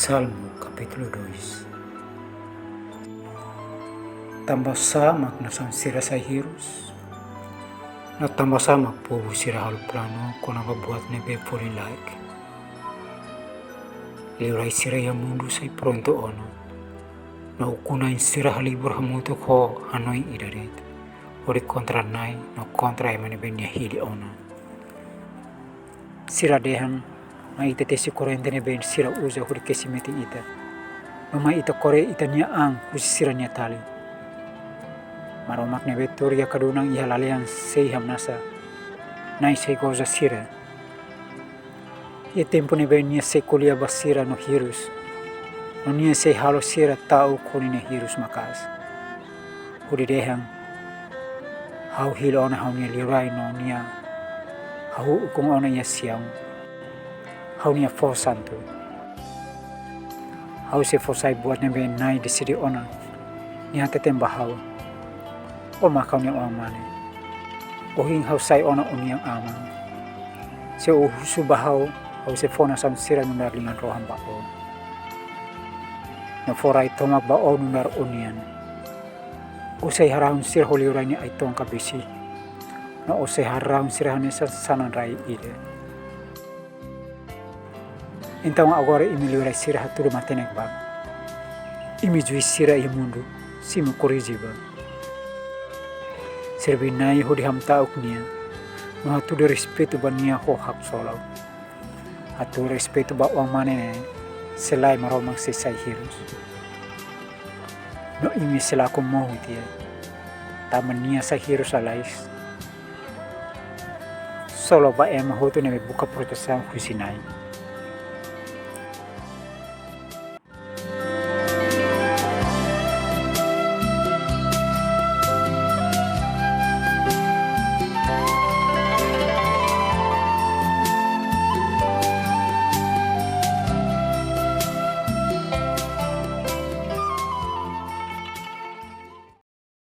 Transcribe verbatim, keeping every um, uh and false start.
Salmu kapítulu dois. Tanba sá mak nasaun sira sai hirus? No tanba sá mak povu sira halo planu kona-ba buat ne'ebé folin-laek? Liurai sira iha mundu sai prontu ona, no ukun-na'in sira halibur hamutuk ho hanoin ida de'it, hodi kontra Na'i no kontra ema ne'ebé nia hili ona. Sira dehan, mai ita tesi korrente ne'ebé sira uza hodi kesi metin ita. No mai ita kore ita-nia an husi sira-nia tali. Maromak ne'ebé tuur iha kadunan iha lalehan sei hamnasa, Na'i sei goza sira. Iha tempu ne'ebé nia sei ko'alia ba sira no hirus, no nia sei halo sira ta'uk ho ninia hirus maka'as. Hodi dehan, ha'u hili ona ha'u-nia liurai no nia hahú ukun ona iha Siaun, ha'u-nia foho santu. Ha'u sei fó sai buat ne'ebé Na'i deside ona, nia hateten ba ha'u: Ó mak ha'u-nia oan-mane. Ohin ha'u sai ona ó-nia aman. Se ó husu ba ha'u, ha'u sei fó nasaun sira nu'udar liman-rohan ba ó, no fó rai tomak ba ó nu'udar ó-nian. Ó sei harahun sira ho liurai nia ai-tonka besi, no ó sei harahun sira hanesan sanan rai ida. Entaun agora imi liurai sira hatudu matenek bá. Imi juís sira iha mundu, simu korrije bá. Serbí Na'i hodi hamta'uk nia, no hatudu respeitu ba nia ho haksolok. Hatudu respeitu ba oan-mane ne'e, se lae Maromak sei sai hirus. No imi sei lakon mohu tiha, tanba nia sai hirus lalais. Solo ba ema hotu ne'ebé buka protesaun husi Na'i.